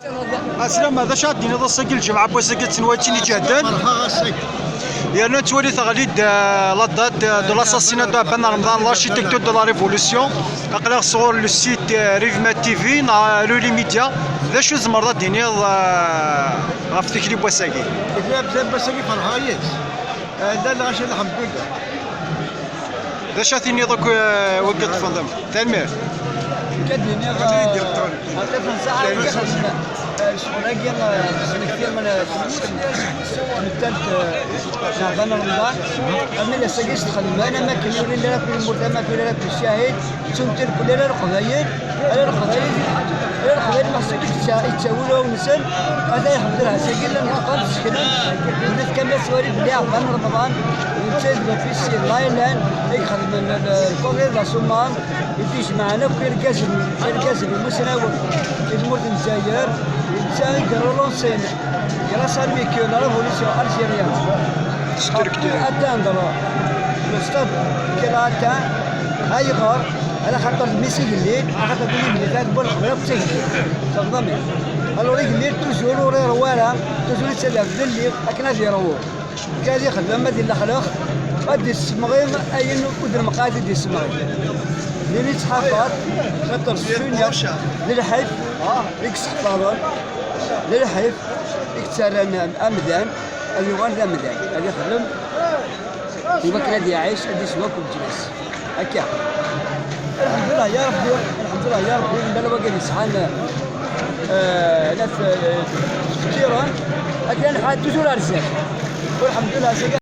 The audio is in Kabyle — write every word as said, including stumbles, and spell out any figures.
Aslama, d acu ad d-tiniḍ ass-agi, lǧemɛa n wass-agi d tenwatin iǧehden? Yerna nettwali teɣli-d, euh, la date, euh, de l'assassinat de Ben Ramdan, l'architecte de la révolution. Aql-aɣ sɣur le site, euh, Rivma T V, neɣ Luli Media. D acu tzemreḍ ad d-tiniḍ, euh, ɣef tikli n wass-agi? Tikli n wass-agi ferḥeɣ yis. Eh, la, la, lḥemdullah. D acu ad tiniḍ akk, euh, wagi ṭṭfen d am-, tanemmirt. Kan d-iniɣ, eh, ɣef yiwet n ssaɛa, eh, ccɣel-agi, eh, smekti n, eh, tmettalt, eh, n Ɛban Remḍan. Armi d ass-agi s-texdem, ayen am akken ur yelli ara akk lmut, am akken ur yelli ara akk ccahid, ttuntil kul ala Leqbayel, ala Leqbayel, ala Leqbayel, meḥsub i yettawi ulawen-nsen, ata iḥemmel lɛas-agi, llan yeqqan seknen, ula d Kamal Sewari belli Ɛban Remḍan, netta d bab-is yella yellan, i ixedmen l-, l-, lkuḍi d asummar, i d-ijemɛen akk irgazen, irgazen imusnawen i tmurt n Lezzayer, netta i irulunsin grâce à lui que la révolution algérienne a pu atteindre le stade qu'elle a atteint. Ayɣer? Ala xaṭer d mmi-s igellil, ala xaṭer d igellil, ad wal qbel akk d tigellil. Tfehmeḍ? Alors igellil toujours ur iṛewwi ara, toujours yettader d lli akken ad iṛwu. Kan ad ixdem, ad ilexlex, ad d-issemɣi ayen ur d-nemqad i d-issemɣi. Din yettḥafar, xaṭer ssunya d lḥif i yesseḥfaren, d lḥif i yettarran amdan ad yuɣal d amdan, ad ixdem i wakken ad iɛic, ad iswa akk leǧnas. Akka. Lḥemdullah ya Rebbi, lḥemdullah ya Rebbi, llan wagi yesɛan, eh, naf, eh, tefkiren, akken lḥal toujours ar zdat. Lḥemdullah, ass-agi